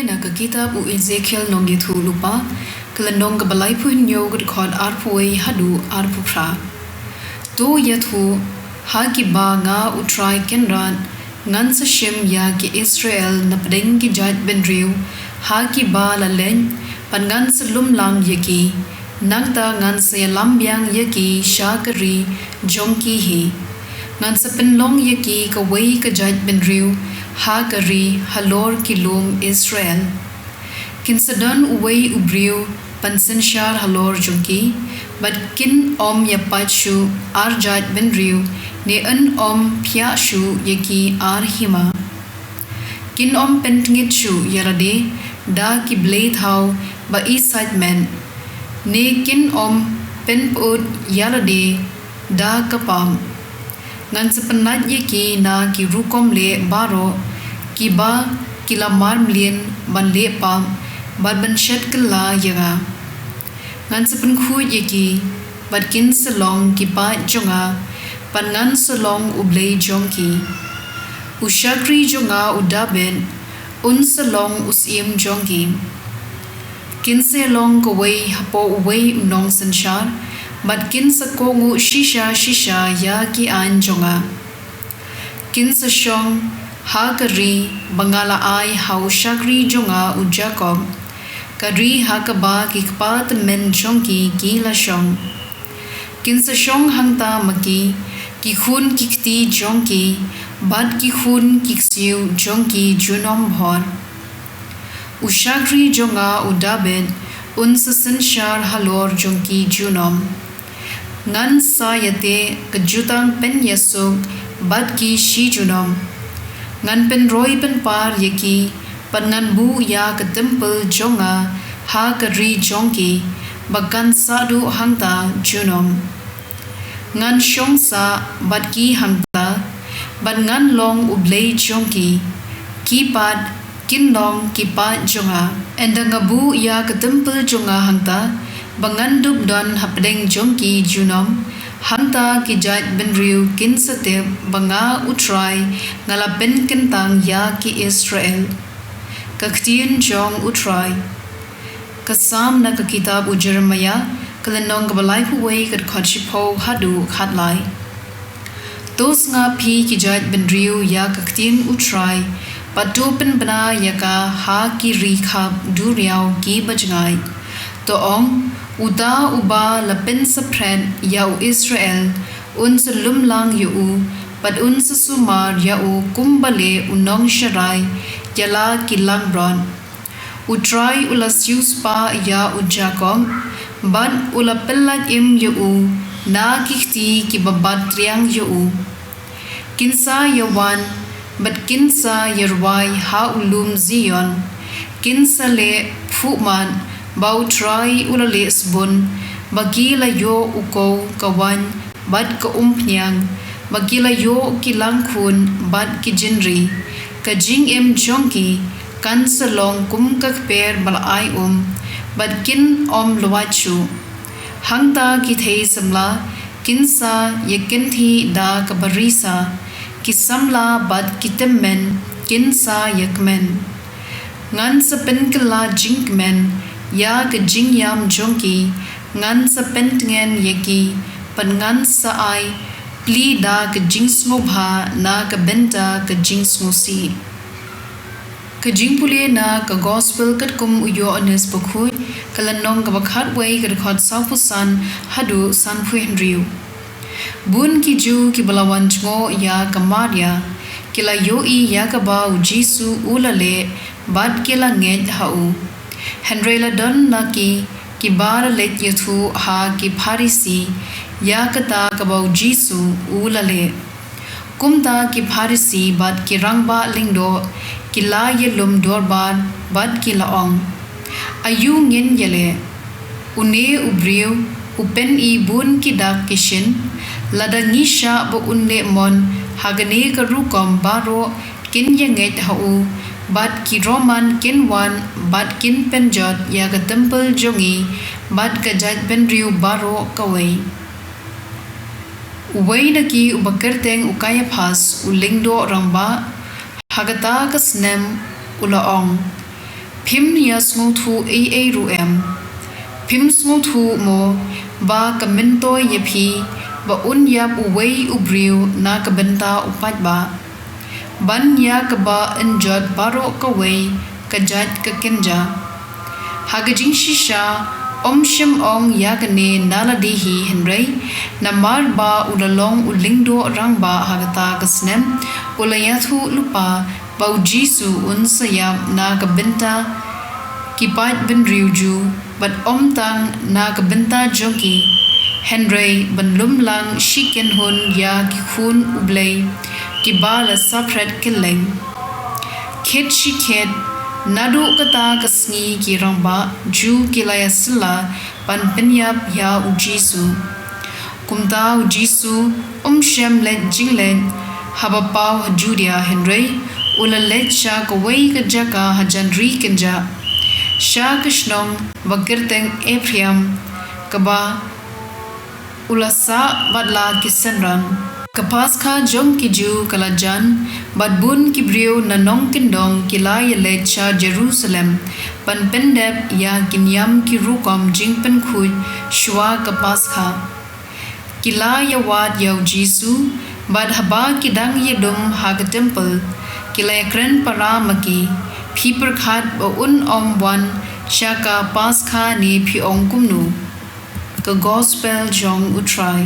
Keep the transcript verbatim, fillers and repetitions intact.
Na ka kitab u Ezekiel nongïathuhlypa, ka lynnong kaba laiphew hynñiew, ka dkhot arphew wei haduh arphew phra. To ïathuh ha kiba nga U Trai Kynrad ngan sa shim ïa ki Israel napdeng ki jaitbynriew ha kiba la leit, bad ngan sa lum lang ïa ki. Nangta ngan sa ïalam biang ïa ki sha ka ri jong ki hi. Ngan sa pynlong ïa ki kawei ka jaitbynriew ha ka ri halor ki lum Israel. Kin sa don uwei u briew ban synshar halor jong ki, bad kin ym ïa pait shuh ar jaitbynriew, ne yn ym phiah shuh ïa ki ar hima. Kin ym pyntngit shuh ïa lade da ki blei thaw ba i sait met, ne kin ym pynpyut ïa lade da ka pap. Ngan sa pynlait ïa ki na ki rukom leh baroh kiba ki la marmlien ban leh pap bad ban shet kylla ïa nga. Ngan sa pynkhuid ïa ki, bad kin sa long ki paid jong nga, bad ngan sa long U Blei jong ki. U shakri jong nga u Dabid un sa long u syiem jong ki. Kin sa long kawei hapoh uwei u nongsynshar, bad kin sa kohnguh shisha shisha ïa ki aiñ jong nga. Kin sa shong ha ka ri ba nga la ai ha u shakri jong nga u Jakob, ka ri ha kaba ki kpa tymmen jong ki ki la shong. Kin sa shong hangta ma ki, ki khun ki kti jong ki, bad ki khun ki ksiew jong ki junom bhor. U shakri jong nga u Dabid un sa synshar halor jong ki junom. Ngan sa ïateh ka jutang pynïasuk bad ki shi junom. Ngan pynroi pynpar ïa ki, bad ngan buh ïa ka templ jong nga ha ka ri jong ki, ba kan sah duh hangta junom. Ngan shong sah bad ki hangta, bad ngan long U Blei jong ki. Ki pat kin long ki paid jong nga. Ynda nga buh ïa ka templ jong nga hangta, ba ngan dup don hapdeng jong ki junom, hangta ki jaitbynriew kin sa tip ba nga U Trai nga la pynkyntang ïa ki Israel. Ka ktien jong U Trai. Ka Salm na ka kitab u Jeremiah, ka lynnong kaba laiphew wei, ka dkhot shiphew haduh khatlai. To sngap phi ki jaitbynriew ïa ka ktien U Trai, bad to pynbna ïa ka ha ki ri khap duriaw kiba jngai. To ong, uta uba la pynsaphriang ïa u Israel, un sa lum lang ïa u, bad un sa sumar ïa u kumba leh u nongsharai ïa la ki langbrot. U Trai u la siewspah ïa u Jakob, bad u la pyllait im ïa u na ki kti kiba bat triang ïa u. Kin sa ïa wan, bad kin sa ïa rwai ha u lum Zion. Kin sa leh phuhmat ba U Trai u la leh sbun, ba ki la ïoh u kow ka waiñ bad ka umphniang, ba ki la ïoh ki langkhun bad ki jingri. Ka jingim jong ki kan sa long kum ka kper ba la ai um, bad kin ym lwait shuh. Hangta ki thei samla kin sa ïakynthih da ka barisa, ki samla bad ki tymmen kin sa ïakmen. Ngan sa pynkylla jingkmen ïa ka jingïam jong ki, ngan sa pyntngen ïa ki, bad ngan sa ai plie da ka jingsngewbha na ka bynta ka jingsngewsih. Ka jingpule na ka Gospel katkum u Ïoannis Bakhuid, ka lynnong kaba khatwei, ka dkhot sawphew san haduh sanphew hynriew. Bun ki Jiw kiba la wan jngoh ïa ka Maria, ki la ïohi ïa kaba u Jisu u la leh, bad ki la ngeit ha u. Hynrei la don na ki kiba la leit ïathuh ha ki Pharisi ïa kata kaba u Jisu u la leh. Kumta ki Pharisi bad ki rangbah lyngdoh ki la ïalum dorbar bad ki la ong, aïu ngin ïaleh? Une u briew u pyni bun ki dak ki shin. Lada ngi shah ba un leh mon ha kane ka rukom, baroh kin ïangeit ha u, bad ki Roman kin wan bad kin pynjot ïa ka templ jong ngi bad ka jaitbynriew baroh kawei. Uwei na ki uba kyrteng u Kaiaphas, u lyngdoh rangbah, ha kata ka snem u la ong, Phim ïasngewthuh ei ei ruh em? Phim sngewthuh mo ba ka myntoi ïa phi ba un ïap uwei u briew na ka bynta u paidbah, ban ïa kaba yn jot baroh kawei ka jait ka kynja? Ha ka jingshisha, ym shym ong ïa kane na lade hi, hynrei namar ba u la long u lyngdoh rangbah ha kata ka snem, u la ïathuh lypa ba U Jisu un sa ïap na ka bynta ki paid bynriew Jiw, bad ym tang na ka bynta jong ki, hynrei ban lum lang shi kynhun ïa ki khun U Blei kiba la saphriang kylleng. Kit shi kit, naduh kata ka sngi ki rangbah Jiw ki la ïasylla ban pynïap ïa U Jisu. Kumta U Jisu um shym leit jingleit haba paw ha Judia, hynrei u la leit sha kawei ka jaka hajan ri kynjah, sha ka shnong ba kyrteng Ephraim, kaba u la sah bad la ki synran. Ka Paskha jong ki Jiw ka la jan, bad bun ki briew na nongkyndong ki la ïaleit sha Jerusalem ban pyndep ïa ki niam ki rukom jingpynkhuid shuwa ka Paskha. Ki la ïawad ïa U Jisu, bad haba ki dang ïadum ha ka templ, ki la ïakren para ma ki, Phi pyrkhat ba un ym wan sha ka Paskha ne phi ong kumno? Ka Gospel jong U Trai.